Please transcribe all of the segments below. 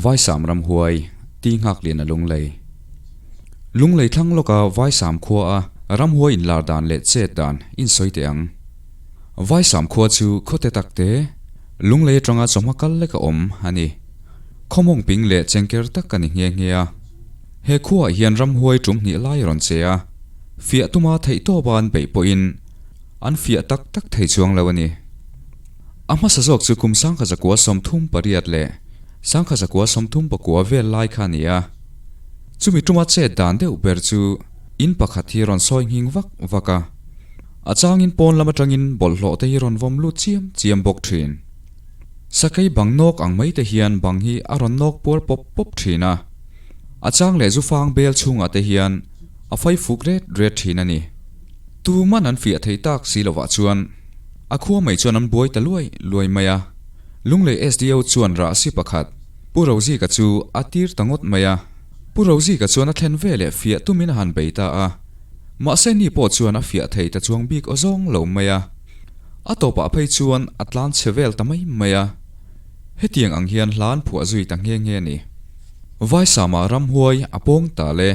Vaisam ramhuai, ti nghaklian a Lunglei. Lunglei thlang lawka Vaisam khua a ramhuai inlar dan leh chet dan in sawi teh ang. Vaisam khua chu khawte tak te, Lunglei atanga chawhma kal lek a awm a ni. Khawmawng ping leh chengker tak a ni nghe nghe a. He khuaah hian ramhuai tum hnih lai a rawn che a, fiah tuma theihtawpa an beih pawhin an fiah tak tak thei chuang lo a ni. A hmasa zawk chu kum 1938 leh 1939 vel lai kha a ni a. Chumi tuma chet dan deuh ber chu in pakhat hi rawn sawi nghing vak vak a, a changin pawn lam atangin bawlhhlawh te hi rawn vawm lut chiam chiam bawk thin. Sakei bang nawk ang mai te hian bang hi a rawn nawk puar pawp pawp thin a, a chang leh zufang bel chhungah te hian a fai fuk ret ret thin a ni. Tuman an fiah thei tak si lovah chuan a khua mai chuan an buai ta luai luai mai a. Lunglei SDO chuan rahsi pakhat Pu Rozika chu a tir ta ngawt mai a. Pu Rozika chuan a thlen ve leh fiah tumin a han bei ta a. Mahse ni pawh chuan a fiah thei ta chuang bik aw zawng lo mai a. A tawpah phei chuan a tlan chhe vel ta mai mai a. Hetiang ang hian hla an phuah zui ta nghe nghe a ni. Vaisama ramhuai a pawng ta le.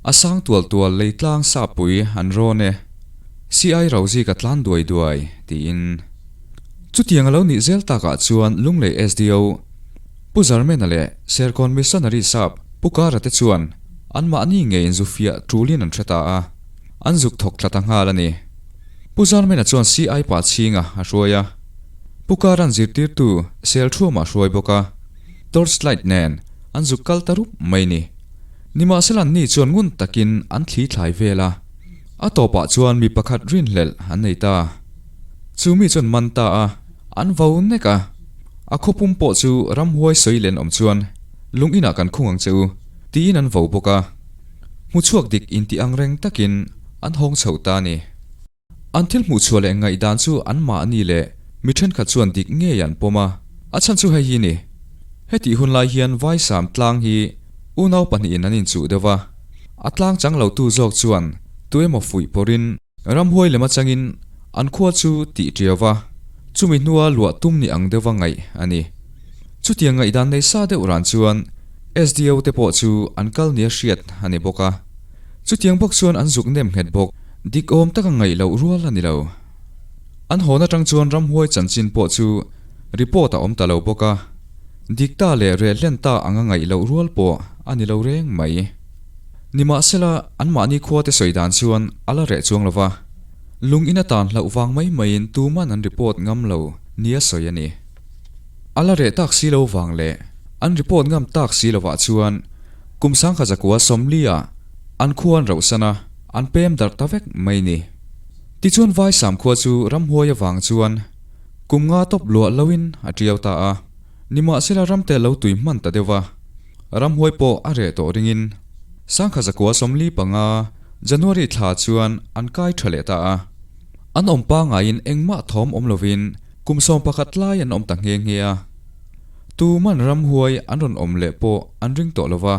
A sang tual tual lei tlang sapui an rawn e. CI Rozika tlan duai duai, tiin. Chutiang a lo nih zel takah chuan Lunglei SDO Pu Zarmena leh Serkawn Missionary Sap Pu Kara te chuan anmahni ngeiin zu fiah tulin an hre ta a, an zuk thawk thla ta nghal a ni. Pu Zarmena chuan CI pa chhinga a hruai a, Pu Kara'n zirtirtu Selthuama a hruai bawk a, torchlight nen an zuk kal ta rup mai ni. Nimahsela anni chuan ngun takin an thli thlai vel a, a tawpah chuan mi pakhat rinhlelh an nei ta. Chu mi chuan man ta a, an vo nek a. A khawpum pawh chu ramhuai sawi len awm chuan lung inah kan khung ang che u, tiin an vo bawk a. Hmuchhuak dik intih ang reng takin an hawng chho ta a ni. An thil hmuhchhuah leh ngaihdan chu anmahni leh mi thenkhat chuan dik ngei an pawm a, a chhan chu hei hi ni. Hetih hun lai hian Vaisam tlang hi unau pahnihin an inchuh deuh va, a tlang chang lotu zawk chuan tuemaw fuih pawrhin, Ramhuai lem atangin an khua chu tih ṭiau va, chumi hnua luah tum ni ang deuha ngaih a ni. Chutiang ngaihdan nei sa deuh ran chuan SDO te pawh chu an kal nia hriat a ni bawk a. Chutiang bawk chuan an zuk nem nghet bawk. Dik awm taka ngaih loh rual a ni lo. An hawn atang chuan ramhuai chanchin pawh chu report a awm ta lo bawk a. Dik ta leh reh hlen ta anga ngaih loh rual pawh a ni lo reng mai. Nimahsela, anmahni khuate sawi dan chuan a la reh chuang lo va, lung in atan hlauh vang mai maiin tuman an report ngam lo nia sawi a ni. A la reh tak si lo vang leh an report ngam tak si lovah chuan kum 1940 ah an khua an rauhsan a, an pem darh ta vek mai ni. Tichuan Vaisam khua chu ramhuai avang chuan kum nga tawp luah loin a tiau ta a. Nimahsela ramte lo tui hman ta deuh va, ramhuai pawh a reh tawh ringin 1945 January thla chuan an kai tha leh ta a. An awm pangaiin engmah thawm awm lovin kum 11 lai an awm ta nghe nghe a. Tuman ramhuai an rawn awm leh pawh an ring tawh lova,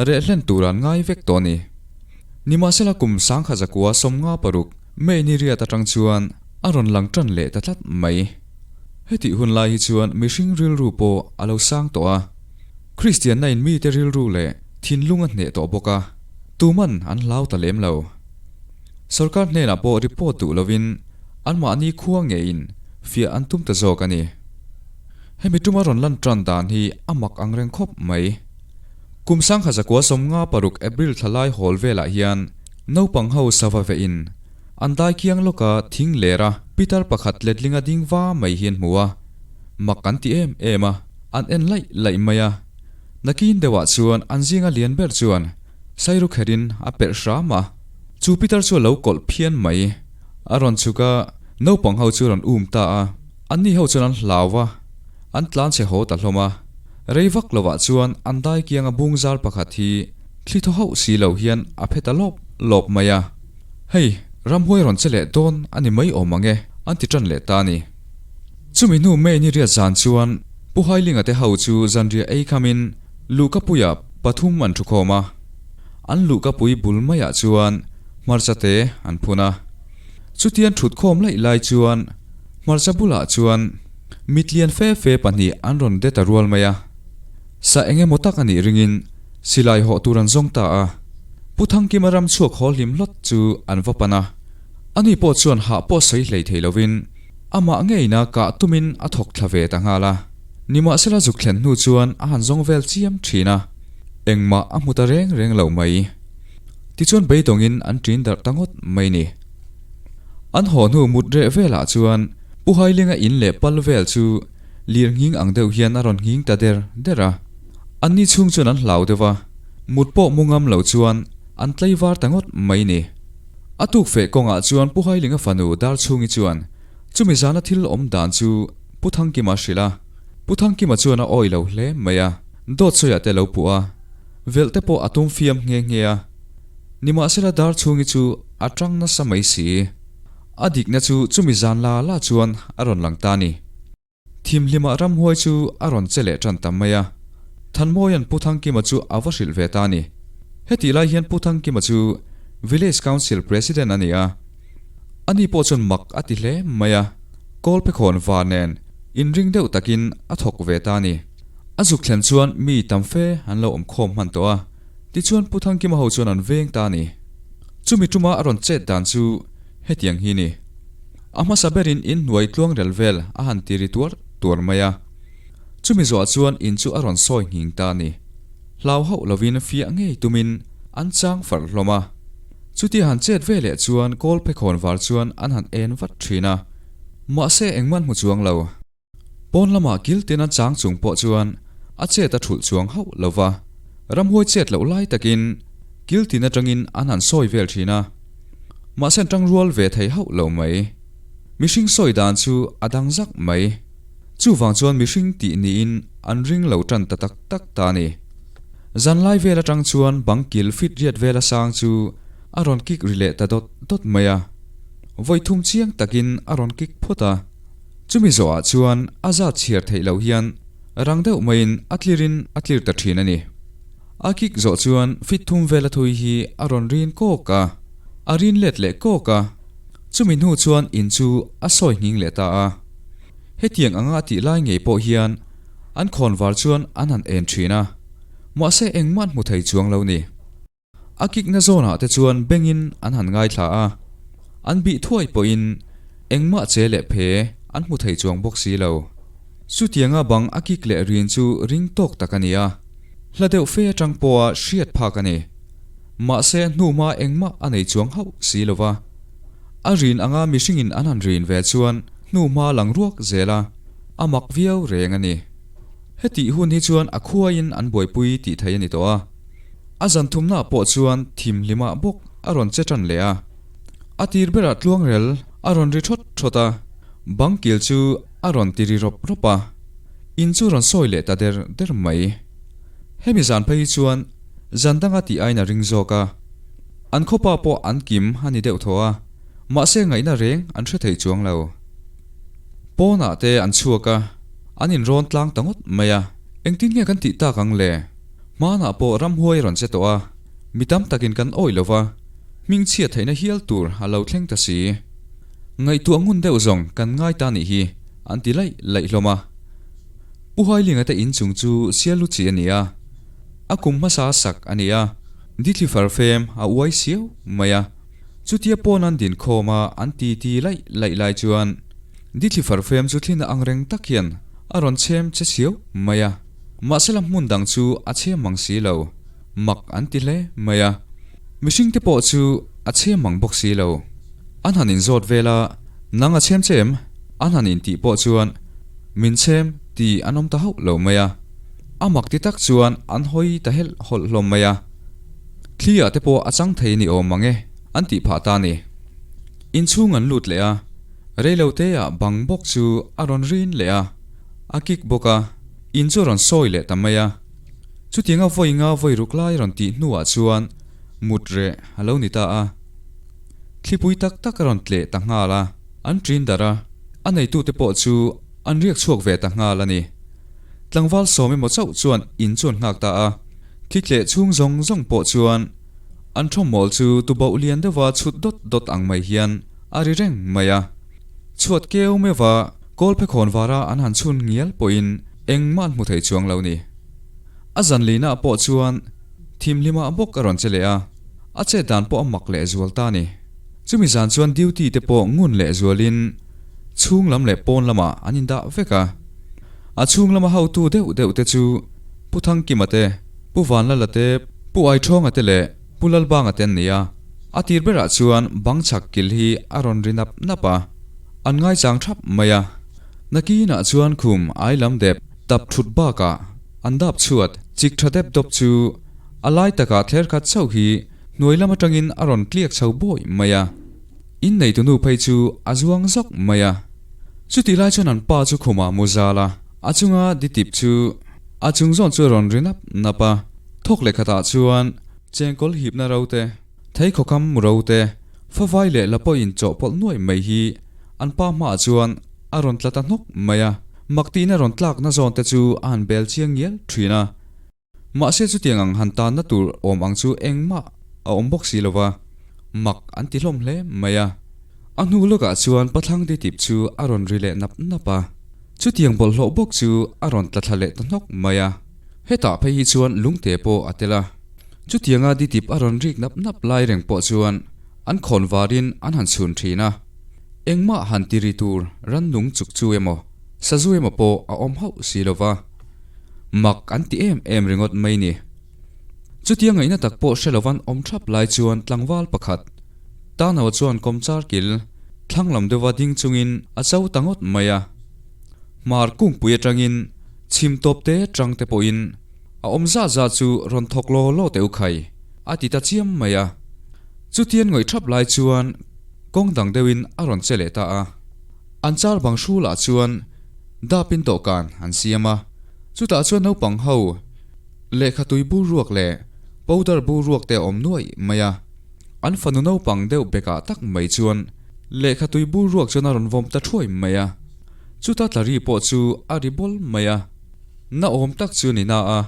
reh hlen tur an ngai vek tawh a ni. Nimahsela kum 1956 May ni riat atang chuan a rawn lang tan leh ta tlat mai. Hetih hun lai hi chuan mihring rilru pawh a lo sang tawh a, Kristianna in mite rilru leh thinlung a hneh tawh bawk a, tuman an hlau ta lem lo. Sorkar hnenah pawh report duh lovin anmahni khua ngeiin fiah an tum ta zawk a ni. Hemi tuma rawn lan tan dan hi a mak ang reng khawp mai. Kum 1956 April thla lai hawl velah hian naupang ho sava vehin An dai kiang lawka thing lera pitar pakhat letlinga ding va mai hi an hmu a, mak an ti em em a, an en laih laih mai a. Nakin deuhah chuan an zinga lian ber chuan sairu kherin a perh hram a, chu pitar chu a lo kawlh phian mai. A rawn chhuk a, naupang ho chu a rawn um ta a, anni ho chuan an hlau va, an tlan chhe haw ta hlawm a. Rei vak lovah chuan an dai kianga bung zal pakhat hi thli thaw hauh si lo hian a phe ta lawp lawp mai a. Hei, ramhuai rawn che leh dawn a ni mai awm ang e, an ti tan leh ta a ni. Chumi hnu May ni riat zan chuan Pu Hailinga te ho chu zanriah ei khamin luhkapuiah pathum an thukhawm a. An luhkapui bul maiah chuan hmarcha te an phun a. Chutian thutkhawm laih lai chuan hmarcha bulah chuan mitlian fe fe pahnih an rawn de ta rual mai a. Sa eng emaw tak a nih ringin silai hawh tur an zawng ta a. Pu Thangkima ram chhuak haw hlim hlawt chu an va pan a. Ani pawh chuan hah pawh sawi hlei thei lovin amah ngeina kah tumin a thawk thla ve ta nghal a. Nimahsela zuk thlen hnu chuan a han zawng vel chiam thin a, engmah a hmu ta reng reng lo mai. Tichuan beidawngin an ṭin darh ta ngawt mai ni. An haw hnu mut reh velah chuan Pu Hailinga in leh pal vel chu lir nghing ang deuh hian a rawn nghing ta der der a. Anni chhung chuan an hlau deuh a, mut pawh mu ngam lo chuan an tlaivar ta ngawt mai ni. A tuk feh kawngah chuan Pu Hailinga fanu Darchhungi chuan chumi zana thil awm dan chu Pu Thangkima a hrilh a. Pu Thangkima chuan a awih lo hle mai a, dawt sawiah te a lo puh a, velh te pawh a tum fiam nghe nghe a. Nimahsela Darchhungi chu a tang nasa mai si. A dikna chu chumi zan la la chuan a rawn lang ta a ni. Thimhlimah ramhuai chu a rawn che leh tan ta mai a. Thanmawia'n Pu Thangkima chu a va hrilh ve ta a ni. Hetih lai hian Pu Thangkima chu Village Council President a ni a. Ani pawh chuan mak a ti hle mai a, Kawlphekhawn va nen inring deuh takin a thawk ve ta a ni. A zuk thlen chuan mi tam fe an lo awm khawm hman tawh a, tichuan Pu Thangkima ho chuan an veng ta a ni. Chumi tuma a rawn chet dan chu hetiang hi ni. A hmasa berin in hnuai tluang rel vel a han ti ri tuar tuar mai a. Chumi zawhah chuan in chu a rawn sawi nghing ta a ni. Hlau hauh lovin fiah ngei tumin an chang farh hlawm a. Chutia han chet ve leh chuan kawl phekhawn var chuan an han en vat thin a. Mahse engmah an hmu chuang lo. Pawn lamah kil tin an chang chung pawh chuan a chet a thulh chuang hauh lo va, ramhuai chet loh lai takin kil tin atangin an han sawi vel thin a, mahse an tangrual ve thei hauh lo mai. Mihring sawi dan chu a dang zak mai. Chuvang chuan mihring tih niin an ring lo tan ta tak tak ta a ni. Zanlai vel atang chuan bang kil fit riat vela sang chu a rawn kik ri leh ta dawt dawt mai a, vawi thum chiang takin a rawn kik phawt a. Chumi zawhah chuan a zat chhiar theih loh hian rang deuh maiin a tlirin a tlir ta thin a ni. A kik zawh chuan fit thum vela thui hi a rawn rin kawk a, a rin let leh kawk a. Chumi hnu chuan in chu a sawi nghing leh ta a. Hetiang anga a tih lai ngei pawh hian an khawnvar chuan an han en thin a, mahse engmah an hmu thei chuang lo ni. A kikna zawnah te chuan bengin an han ngaithla a, an bih thuai pawhin engmah che leh phe an hmu thei chuang bawk si lo. Chutianga bang a kik leh rin chu ring tawk tak a ni a, hla deuh fe atang pawha hriat phak a ni. Mahse hnuhma engmah a nei chuang hauh si lo va. A rin anga mihringin an han rin ve chuan hnuhma lang ruak zel a, a mak viau reng a ni. Hetih hun hi chuan a khuaiin an buaipui tih thei a ni tawh a. A zan thumnaah pawh chuan thim hlimah bawk a rawn che tan leh a. A tir berah tluangrel a rawn ri thawt thawt a, bang kil chu a rawn ti ri rawp rawp a, in chu rawn sawi leh ta der der mai. Hemi zan phei hi chuan zan danga tih aiin a ring zawk a, an khawpa pawh an kim a ni deuh thaw a, mahse ngaihna reng an hre thei chuang lo. Pawnah te an chhuak a, an inrawn tlang ta ngawt mai a, engtin nge kan tih tak ang le? Hmanah pawh ramhuai rawn che tawh a, mi tam takin kan awih lo va, hmingchhiat theihna hial tur a lo thleng ta si. Ngaihtuah ngun deuh zawng kan ngai ta nih hi, an ti laih laih hlawm a. Pu Hailinga te inchung chu sial lu chi a ni a, a kum hmasa sak a ni a, Dithli farfem a uai siau mai a. Chutia pawn an din khawm a an ti ti laih laih lai chuan Dithli farfem chu thlina ang reng tak hian a rawn chhem che siau mai a. Mahsela hmun dang chu a chhem mang si lo, mak an ti hle mai a. Mihring te pawh chu a chhem mang bawk si lo. An han inzawt vel a, Nang a chhem che em? An han intih pawh chuan min chhem ti an awm ta hauh lo mai a. A mak ti tak chuan an hawi ta helh hawlh hlawm mai a. Thli ah te pawh a chang thei ni awm mang e, an tih phah ta ni. Inchhung an lut leh a, reilo te ah bang bawk chu a rawn rin leh a, a kik bawk a. In chu rawn sawi leh ta mai a. Chutianga vawi nga vawi ruk lai rawn tih hnuah chuan mut reh a lo ni ta a. Thlipui tak tak a rawn tleh ta nghal a, an ṭin darh a, a neitute pawh chu an riak chhuak ve ta nghal a ni. Tlangval sawm emaw chauh chuan in chu an nghak ta a, thli tleh chhung zawng zawng pawh chuan an thawmhmawl chu tubauh lian deuha chhut dawt dawt ang mai hian a ri reng mai a. Chhuat keu meuha Kawlphe khawn vara an han chhun ngial pawhin engmah an hmu thei chuang lo ni. A zan lihnaah pawh chuan thimhlimah bawk a rawn che leh a, a chet dan pawh a mak leh zual ta a ni. Chumi zan chuan duty te pawh ngun leh zualin chhung lam leh pawn lamah an indah vek a. A chhung lama hotu deuh deuh te chu Pu Thangkima te, Pu Vanlala te, Pu Aiṭhawnga te leh Pu Lalbanga te an ni a. A tir berah chuan bang chhak kil hi a rawn ri nap nap a, an ngaichang thap mai a. Nakinah chuan khum ai lam dep tap thut bakah an dap chhuat chik tha dep dawp chu a lai takah thler khat chauh hi hnuai lam atangin a rawn tliak chho bawi mai a. Inneitu nu phei chu a zuang zawk mai a. Chutih lai chuan an pa chu khumah mu zal a, a chunga ditip chu a chung zawn chu a rawn ri nap nap a. Thawk leh khatah chuan chengkawl hipna ro te, Theikhawkam ro te, favai leh la pawhin chawhpawlh nuaih mai hi an pa hmaah chuan a rawn tla ta hnawk mai a, mak tiin a rawn tlakna zawn te chu a han bel chiang ngial thin a. Mahse chutiang ang han tanna tur awm ang chu engmah a awm bawk si lo va, mak an ti hlawm hle mai a. A hnu lawkah chuan pathlang ditip chu a rawn ri leh nap nap a, chutiang bawlhhlawh bawk chu a rawn tla thla leh ta hnawk mai a. Hetah phei hi chuan lungte pawh a tel a. Chutianga ditip a rawn rik nap nap lai reng pawh chuan an khawn varin an han chhun thin a, engmah han ti ri tur rannung chuk chu emaw, sazu emaw pawh a awm hauh si lo va, mak an ti em em ringawt mai ni. Chutia ngaihna tak pawh hre lovan awm thap lai chuan tlangval pakhat, Tano chuan kawmchar kil thlang lam deuha ding chungin a cho ta ngawt mai a. Hmar kungpui atangin chhim tawp te tang te pawhin A awm zah zah chu rawn thawk law law teh u khai, a ti ta chiam mai a. Chutian ngawih thap lai chuan kawng dang deuhin a rawn che leh ta a. An char bang hrulah chuan dapin dawhkan an siam a, chutah chuan naupang ho lehkha tui bur ruak leh powder bur ruak te a awm nuaih mai a. An fanu naupang deuh bekah tak mai chuan lehkha tui bur ruak chuan a rawn vawm ta thuai mai a. Chuta tla ri pawh chu a ri bawl mai a. Na awm tak chu ni na a,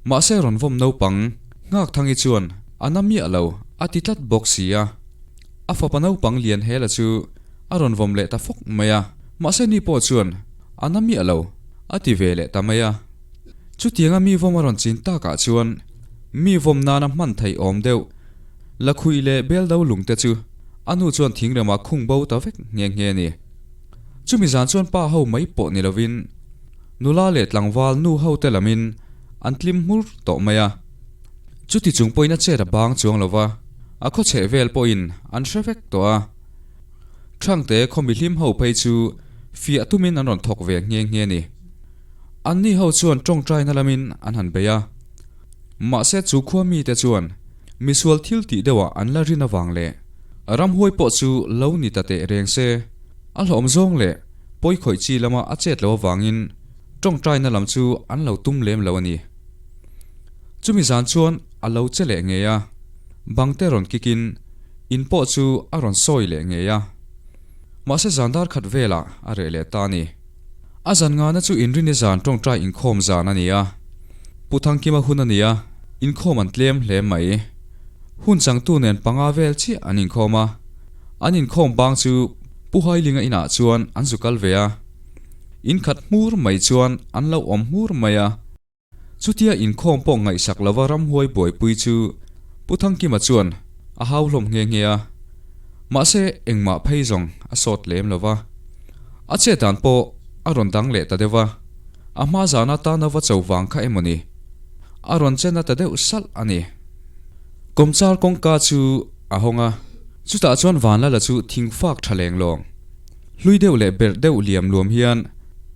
mahse rawn vawm naupang Nghakthang-i chuan a na miah lo a ti tlat bawk si a. A fapa naupang lian hela chu a rawn vawm leh ta fawk mai a, mahse ni pawh chuan a na miah lo a ti ve leh ta mai a. Chutianga mi vawm a rawn chin takah chuan mi vawm nana hman theih awm deuh lakhuih leh beldo lungte chu a nu chuan thingremah khung bo ta vek nghe nghe a ni. Chumi zan chuan pa ho mai pawh ni lovin Nula leh tlangval nu ho te lamin an tlim hmur tawh mai a. Chuti chung pawhin a chet a bang chuang lo va, a khaw chheh vel pawhin an hre vek tawh a. Thangte khaw mihlim ho phei chu fiah tumin an rawn thawk ve nghe nghe a ni. Anni ho chuan tawngtaina lamin an han bei a. Mahse chu khua mite chuan misual thil tih deuhah an la rin avang leh ramhuai pawh chu lo ni ta teh reng se, a hlawm zawng leh Pawi khawih chi lama a chet lo avangin tawngtaina lam chu an lo tum lem lo a ni. Chumi zan chuan a lo che leh ngei a, bangte rawn kikin in pawh chu a rawn sawi leh ngei a. Mahse zan dar khat velah a reh leh ta a ni. A zan ngana chu inrini zan tawngtai inkhawm zan a ni a, Pu Thangkima hun a ni a, inkhawm an tlem hle mai. Hun changtu nen panga vel chiah an inkhawm a, an inkhawm bang chu Pu Hailinga inah chuan an zu kal ve a, in khat hmur mai chuan an lo awm hmur mai a. Chutia inkhawm pawh ngaihsak lova ramhuai buaipui chu Pu Thangkima chuan a hau hlawm nghe nghe a, mahse engmah phei zawng a sawt lem lo va. A chet dan pawh a rawn dang leh ta deuh va, a hma zana tana va cho vang kha emaw ni, a rawn che na ta deuh salh a ni. Kawmchar kawngka chu a hawng a. Chutah chuan Vanlala chu thing fak tha leng lawng. Hlui deuh leh berh deuh liam luam hian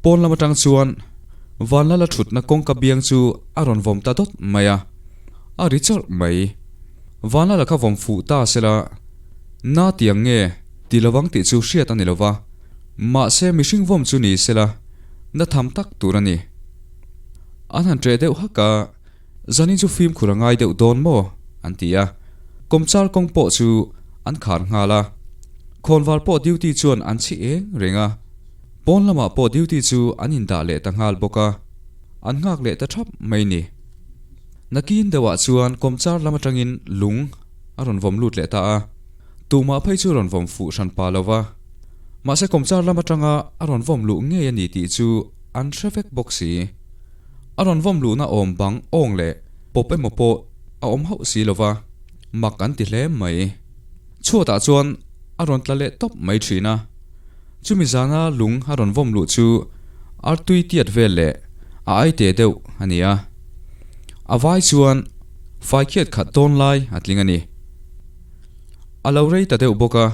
pawn lam atang chuan Vanlala thutna kawngka biang chu a rawn vawm ta dawt mai a, a ri chawrh mai. Vanlala kha vawm fuh ta sela, na tiang nge ti lovang tih chu hriat a ni lova, mahse mihring vawm chu ni sela na tham tak tur a ni. An han ṭeh deuh hak a. Zanin chu fimkhur a ngai deuh dawn maw? an ti a, kawmchar kawng pawh chu an khar nghal a. Khawnvar pawh duty chuan an chhi eng reng a, pawn lamah pawh duty chu an indah leh ta nghal bawk a, an nghak leh ta thap mai ni. Nakin deuhah chuan kawmchar lam atangin lung a rawn vawm lut leh ta a, tumah phei chu rawn vawm fuh hran pa lo va, mahse kawmchar lam atanga a rawn vawm luh ngei a ni tih chu an hre vek bawk si. A rawn vawm luhna awm bang awng leh pawp emaw pawh a awm hauh si lo va, mak an ti hle mai. Chhuatah chuan a rawn tla leh tawp mai thin a. Chumi zana lung a rawn vawm luh chu artui tiat vel leh a aite deuh a ni a. A vai chuan faikhiat khat dawn lai a tling a ni. A lo rei ta deuh bawk a,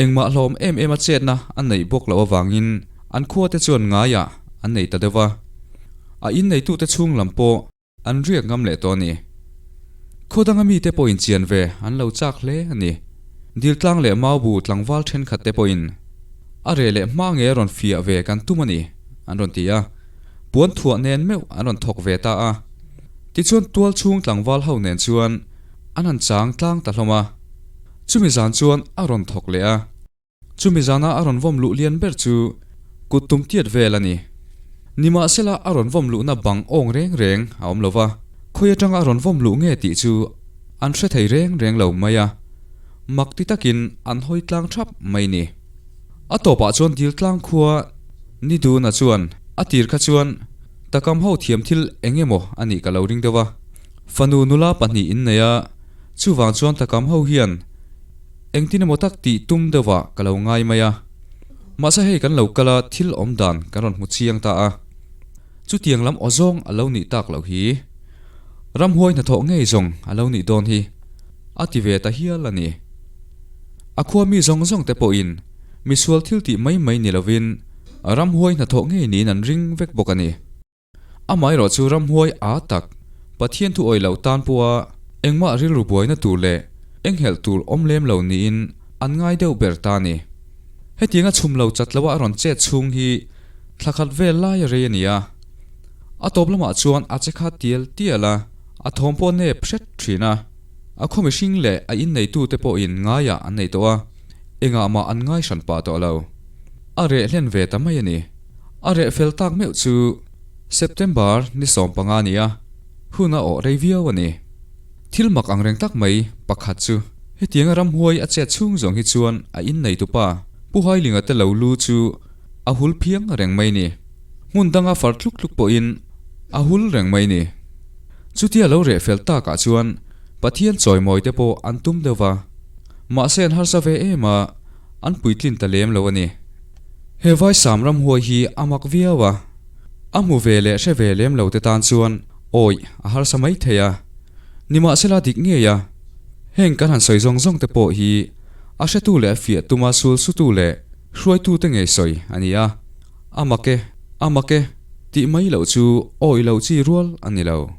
engmah hlawm em em a chetna a neih bawk loh avangin an khuate chuan ngaiah an nei ta deuh va. A inneitute chhung lam pawh an riak ngam leh tawh a ni. Khaw danga mite pawhin chian ve an lo chak hle a ni. Diltlang leh Maubu tlangval thenkhat te pawhin a reh leh hma nge rawn fiah ve kan tum a ni an rawn ti a, puan thuah nen meuh an rawn thawk ve ta a. Tichuan tual chhung tlangval ho nen chuan an han chang tlang ta hlawm a. Chumi zan chuan a rawn thawk leh a. Chumi zana a rawn vawm luh lian ber chu kut tum tiat vel a ni. Nimahsela a rawn vawm luhna bang awng reng reng a awm lo va, khawi atanga a rawn vawm luh nge tih chu an hre thei reng reng lo mai a, mak ti takin an hawi tlang thap mai ni. A tawpah chuan dil tlang khua ni duna chuan a tir kha chuan takam ho thiam thil eng emaw a nih ka lo ring deuh a, fanu nula pahnih in nei a, chuvang chuan takam ho hian Engtin emaw tak tih tum deuhah ka lo ngai mai a. Mahse hei kan lo kal a, thil awm dan kan rawn hmu chiang ta a. Chutiang lam aw zawng a lo nih tak loh hi. Ramhuai hnathawh ngei zawng a lo nih dawn hi. A ti ve ta hial a ni. A khua mi zawng zawng te pawhin misual thil tih mai mai ni lovin ramhuai hnathawh ngei niin an ring vek bawk a ni. Amaherawh chu ramhuai aa tak, Pathian thu awih loh tan pawha engmah rilru buaina tur leh enghelh tur awm lem lo niin an ngai deuh ber ta a ni. Hetianga chhum lo chat loa a rawn chet chhung hi thla khat vel lai a rei a ni a. A tawp lamah chuan a che kha tial tial a, a thawm pawh nep hret thin a. A khaw mihring leh a inneitute pawhin ngaiah an nei tawh a, engah mah an ngai hran pah tawh lo. A reh hlen ve ta mai a ni. A reh fel tak meuh chu September ni 15 a ni a, hun a awh rei viau a ni. Thil mak ang reng tak mai pakhat chu hetianga ramhuai a chet chhung zawng hi chuan a inneitupa Pu Hailinga te lo lu chu a hul phiang reng mai ni. Hmun danga far tluk tluk pawhin a hul reng mai ni. Chutia lo reh fel takah chuan Pathian chawimawi te pawh an tum deuh va, mahse an harsa ve em a, an puitlin ta lem lo a ni. He Vaisam ramhuai hi a mak viau a, a hmu ve leh hre ve lem lo te tan chuan awih a harsa mai thei a. Nimahsela dik ngei a, heng kan han sawi zawng zawng te pawh hi a hretu leh a fiah tuma sul sutu leh hruaitu te ngei sawi a ni a, a mak e, a mak e tih mai loh chu awih lo chi rual a ni lo.